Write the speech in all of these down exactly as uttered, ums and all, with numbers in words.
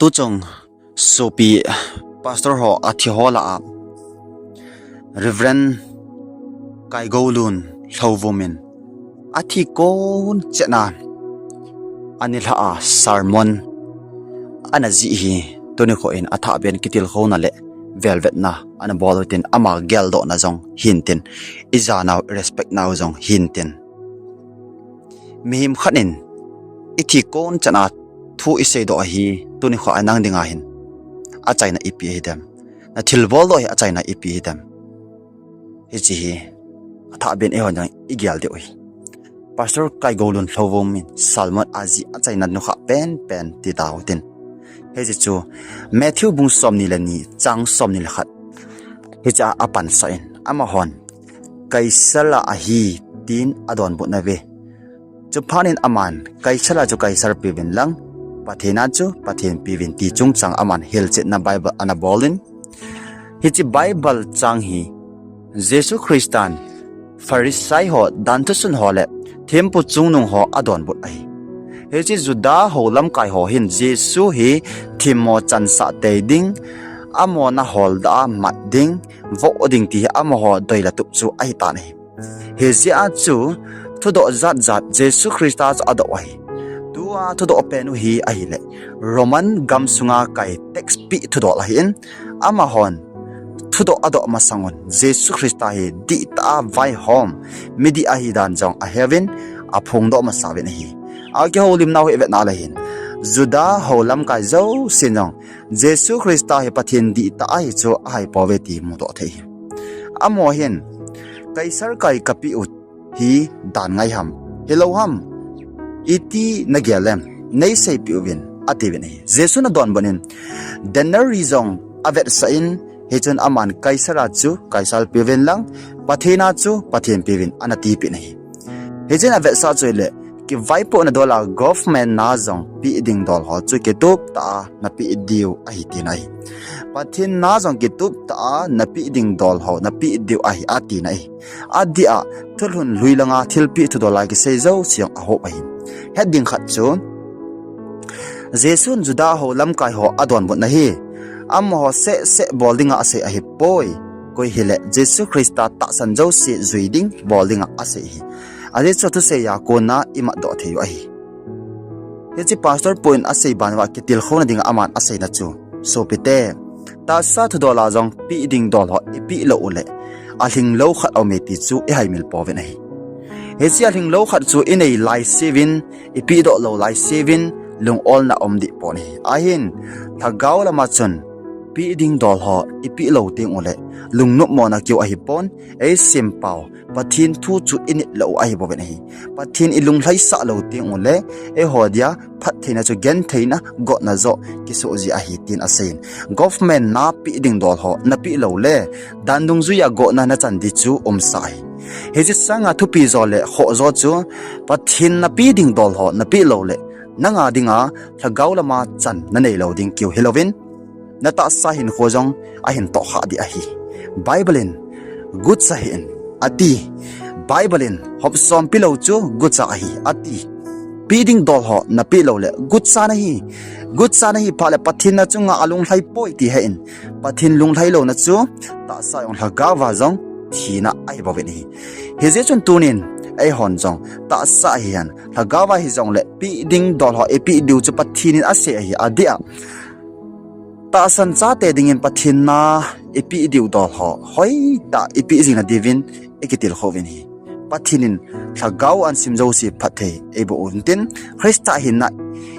Tuchung sopi pastor ho athi ho lah a Reverend Kaigoulun Lhouvum in athi kon chetna anilhah a sermon ana jih hi tuni kho in athah ben kitilkhouna le velvetna ana bol u tin ama geldohna jong hintin, ijanau respect nau jong hintin. Mihem khat in ithi kon chetna thu iseidoh ahi, tuni kho a nang dinga hin achaina ipi hidem? Na thilboldoh hi achaina ipi hidem? Hiche hi athah ben eihon jong igel diu ahi. Pastor Kaigoulun Lhouvum in sermon ajih achaina nukhah penpen ti tautin. Hiche chu Matthew bung somni le ni chang somni le khat. Hiche a apansah in amahon Kaisar a ahi tin adonbut nauve. Chuphat in aman Kaisar a chu Kaisar peuvin lang, Pathen a chu Pathen peuvin ti chungchang aman hilchetna Bible ana bolin. Hiche Bible chang hi Jesu Christan Pharisee ho, danthusun ho le thempu chungnung ho adonbut ahi. Hiche Juda ho lamkai ho hin Jesu hi themmo chansah tei ding, amona holdah a mat ding, voh ding ti hi amaho doila tup chu ahitan ahi. Hijeh a chu thudoh jatjat Jesu Christa chu adoh ahi. Tua thudoh pen u hi ahile Roman gam sunga kai tax peh thudol ahin, amahon thudoh adoh masangun Jesu Christa hi dihtah a vaihom midih ahidan jong aheuvin, aphongdoh masauvin ahi. Akihoulimnau hi ivetna le hin Juda ho lamkai jousen jong Jesu Christa hi Pathen dihtah ahi chu ahaipouve ti mudoh thei hi. Amaho hin Kaisar kai kapeh u hi dan ngai ham, hilou ham, iti nagel em, neiseipeh uvin, atiuvin ahi. Jesun adonbut in denari jong avetsah in, hichun aman Kaisar a chu Kaisar peuvin lang, Pathen a chu Pathen peuvin ana tipeh in ahi. Hichun avetsah chu ahile, kivaipohna dol a government na jong peh ding dol ho chu kituptah a napeh diu ahi tina ahi. Pathen na jong kituptah a napeh ding dol ho napeh diu ahi atina ahi. Adeh a thulhun lui langa thilpeh thudol a kisei jouse jong ahop ahi. Het ding khat chu Jesun Juda ho lamkai ho adonbutna hi amaho sehseh bol dinga asei ahipoi. Koi hile Jesu Christa tahsan jouse jui ding bol dinga asei ahi. Ajeh chu thusei a kona imatdoh thei u ahi. Hiche pastor pu in asei ban uva kitilkhouna dinga aman aseina chu, sopite, tahsa thudol a jong peh ding dol ho ipeh lou uleh alhinglou khat aume ti chu ihaimil pouvin ahi. Hiche alhinglou khat chu inei laisevin, ipehdoh lou laiseuvin, lungolna um dehpon ahi. Ahin, lhagao lama chun peh ding dol ho ipeh lou teng uleh lungnopmona keu ahipon, eisempau Pathen thu chu init lou u ahibouvin ahi. Pathen ilunglhaisah lou teng uleh eiho dia phattheina chu gentheina gotna joh kisoh ji ahi tin aseiyin. Government na peh ding dol ho napeh loule, dan dungjuia gotna nachan di chu umsa ahi. Hiche sanga thupi jo le khoh jo chu, Pathen napeh ding dol ho napeh loule, nanga dinga lhagao lama chan naneilou ding keu hilouvin, natahsa hinkho jong ahin tohkhah ding ahi. Bible in, gucha hih in, ati. Bible in, hopsompi lou chu gucha ahi, ati. Peh ding dol ho napeh loule gucha nahi. Gucha nahi phat le Pathen nachunga alunglhaipoi ti hih in. Pathen lunglhai louna chu tahsa jong lhagaova jong thina ahibouvin ahi. Hijeh chun tunin eihon jong tahsa hihen, lhagaova hijongle peh ding dol ho ipeh diu chu Pathen in asei ahi, adeh a tahsan chate dingin Pathen na ipeh diu dol ho hoitah ipeh jing nadiuvin ikitilkhouvin ahi. Pathen in lhagao ahin sem jouse phatthei eiboh uvin tin, Christa hinna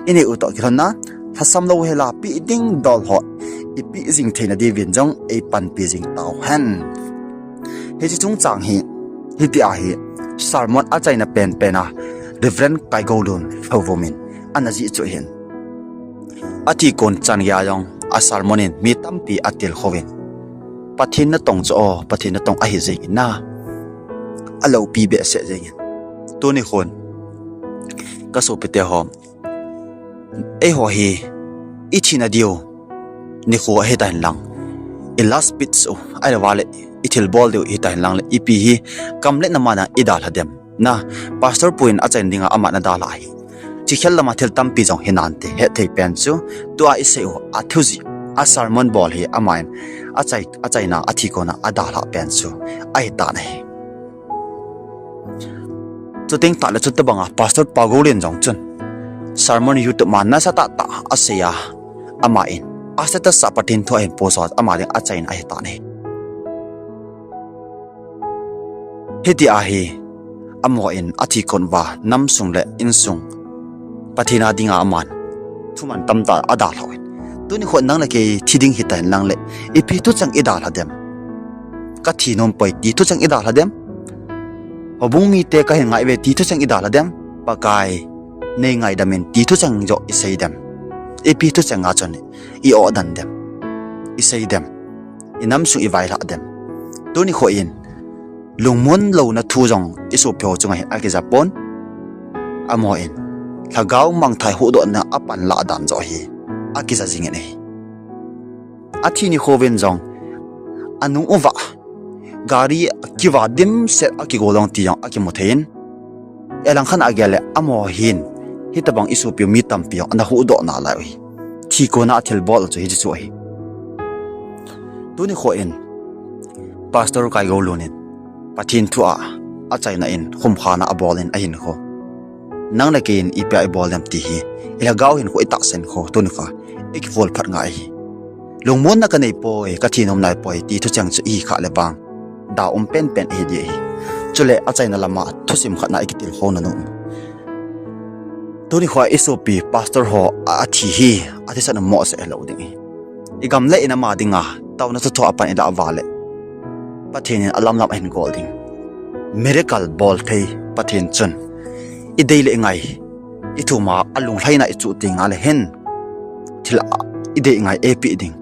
inei u toh kilhonna lhasam louhela peh ding dol ho ipeh jing theina diuvin jong eipanpi jing tauhen. Hiche chungchang hi, hitia hi sermon achaina penpen a Reverend Kaigoulun Lhouvum in ana jih chu ahin. Athi kon chan geiya jong a sermon in mi tampi atilkhouvin, Pathen natong chu o, Pathen natong ahi jengin na, aloupi behseh jengin. Tuni khun, kasopite ho, eiho hi ithina diu nikho ahitahen lang, i last speech u, ahilouva le ithilbol diu hitahen lang le, ipi hi kam le nam a idalha dem? Na, pastor pu in achaina dinga aman adalha ahi. kikhel lama thil tampi jong hinante, hethei pen chu, tua isei u, athujih, a sermon bol hi, aman, achai, achaina, athi kona, adalhah pen chu, ahitan ahi. Chuteng tahle chutobanga Pastor Paugoulen jong chun sermon YouTube ma nasatah tah asei a, aman a status a Pathen thu ahin post a, ama ding achaina ahitan ahi. Hiti ahi, amaho in athi kon uva namsung le insung Pathen a dinga aman thuman tamtah adalhah in. Tuni kho nang le kei thi ding hita hen lang le, ipi thucheng idalha dem? Kathi nompoi ti thucheng idalha dem? Houbung mite kahin ngai uve ti thucheng idalha dem? Pakai, nei ngaidam in ti thucheng joh isei dem? Ipi thucheng a chun i-oh dan dem, isei dem, inamsung ivailhah dem? Tuni kho in lungmon louna thu jong isopiho chunga hin akija pon. Amaho in lhagao mangthah huhdohna apanlah dan joh hi akija jingin ahi. Athi nikho uvin jong anung uva gari kiva dimset akigol jong ti jong akimu thei in, alangkhat a agel le amaho hin hitobang isopiu mi tampi jong ana huhdoh nalai u ahi. Thi kona athilbol chu hiche chu ahi. Tuni kho in Pastor Kaigoulun in Pathen thu a achaina in khumkhana abol in ahinkho, nang le kei in ipi a ibol dem ti hi ilhagao hinkho itahsan kho tuni kho ikivol phat ngai ahi. Lungmonna kaneipoi, kathi nom naipoi ti thucheng chu ihi khah le vang, da um penpen ihi ding ahi. Chule achaina lama thusim khat na ikitilkhouna nom. Tuni kho isopi Pastor ho a, athi hi athisan u mohseh lou ding ahi. Igam le inam a dinga taona thotho apan ilah uva le, Pathen in alamlam ahin gol ding. Miracle bol thei Pathen chun idei le ingai, ithum a alunglhaina ichuh tengle hin thil a idei ingai eipeh ding.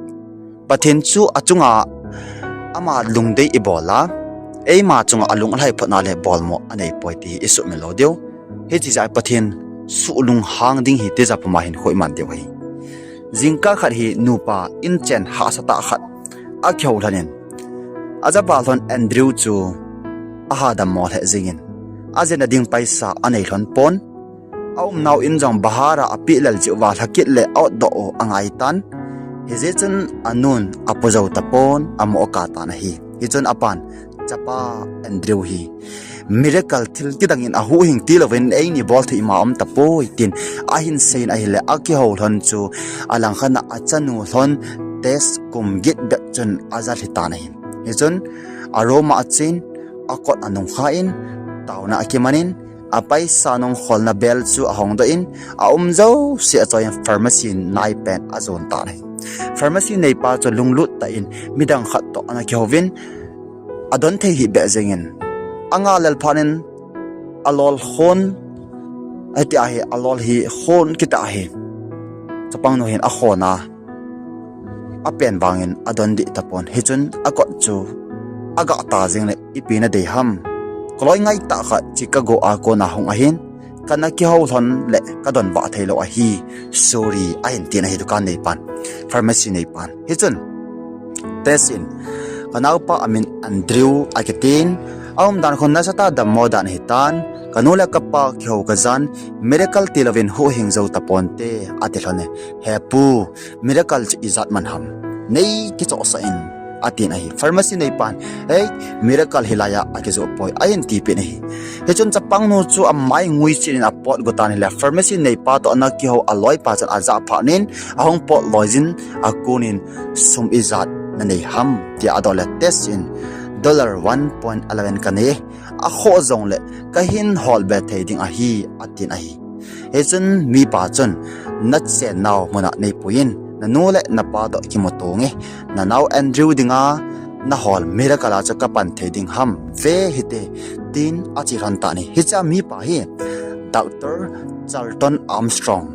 Pathen chu achunga ama lungdei ibol a, eima chunga alung alhai photna le bolmo aneipoi ti hi isuhmil lou diu. Hiche jeh a Pathen suhlunghang ding hi tijat puma hinkho iman diu ahi. Jingkah khat hi nupa inchen hahsatah khat akihou lhon in, ajapa lhon Andrew chu ahadammo lheh jengin, ajina ding paisa anei lhon pon. Aumnau in jong bahar a apeh lel jeh uva lhakit le aotdoh u angaitan. Hijeh chun anun apo jou tapon, amo akatan ahi. Hichun apan, chapa Andrew hi miracle thil kidang in ahuhhing tilouvin eini bol thei ima um tapoi tin ahin seiyin ahile, akihou lhon chu alangkhat a achanu lhon Tess kum get bep chun aja lhitan ahi. Hichun a room a achen, akot anungkhan, taona akimanin, apaisa nung kholna bel chu ahongdoh in, aum jouse achoiyin pharmacy naipen ajon tan ahi. Pharmacy neipa chu lunglut tah in midang khat toh ana kihouvin, adon thei hih beh jengin, anga lel phatnin alol khon, hiti ahi, alol hi khon kiti ahi. Chapangnu hin akhon a, apen vangin adon dih tapon. Hichun akot chu agah ta jengle, ipi nadei ham? Kaloi ngaitah khat Chicago a kona hung ahin, kana kihou lhon le kadonvah theilou ahi. Sorry, ahin tin ahi dukan neipan, pharmacy neipan. Hichun Tess in, kanaopa amin Andrew akitin, aumdan khun nasatah dammo dan ahitan, kanu le kapa kihou kajan, miracle tilouvin huhhing jou taponte, ati lhon e. He pu, miracle chu ijat man ham? Nei kichohsah in, atin ahi. Pharmacy neipan, hei, miracle hilaiya akijoh poi, ahin tipeh in ahi. Hichun chapangnu chu amai ngui chin in apot gotan ahile, pharmacy neipa toh ana kihou aloipa chun ajah phatnin, ahung pot loiyin, akonin, sum ijat nanei ham, tia adoh le Tess in, dollar one point eleven kanei, akhoh jongle kahin holbe thei ding ahi, atin ahi. Hichun mipa chun, nachennau muna neipuiyin, nanu le napa toh kimuto nge, nanao Andrew dinga nahol miracle a chu kapan thei ding ham, ve hite, tin ache lhon tan ahi. Hichea mipa hi Doctor Charlton Armstrong,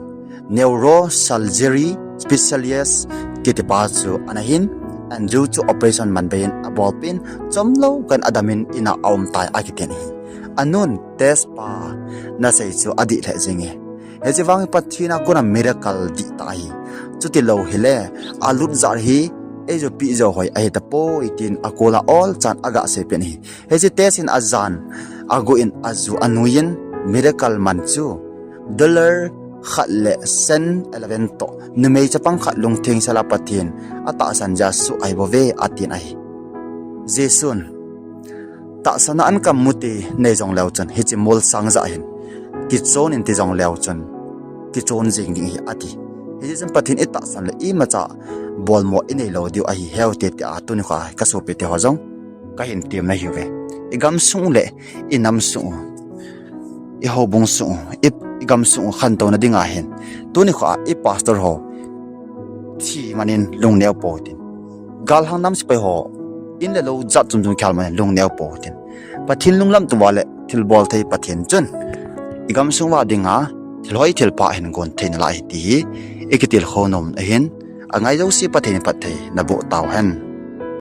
neurosurgery specialist kitipa chu ana hin, Andrew chu operation manbeiyin abolpeh in, chomlou kan adamin in a aumtai akitin ahi. Anun Tess pa nasei chu adih lheh jenge. Hiche vang hi Pathen a kona miracle dihtah ahi. Chutilou hile, alut jat hi eijopeh jou hoi ahitapoi tin akola olchan agah seipeh in ahi. Hiche Tess in ajan aguh in aju anuiyin miracle man chu dollar khat le sen eleven toh numei chapang khat lungtheng sela Pathen atahsan jeh a soh ahi bouve atin ahi. Jesun, tahsan a ankam mute nei jongleu chun hiche molsang jeh hin kichon in ti jongleu chun kichon jing ding ahi ati. Hijeh chun Pathen itahsan le imacha bolmo inei lou diu ahi heute tia tuni kho a kasopite ho jong kahin temna ahiuve. Igamsung le inamsung u, ihoubung sung u, i, igamsung u khantouna dinga hin tuni kho a i pastor ho thi manin lungneo pou hitin, galhang nam sepai ho in le lou jat chom chom kihal manin lungneo pou hitin, Pathen lunglam tou va le thilbol thei Pathen chun igamsung uva dinga thil hoi thil pha hin gon thei nalai ahi ti hi ikitilkhou nom ahin, angai jouse Pathen in phatthei naboh tauhen.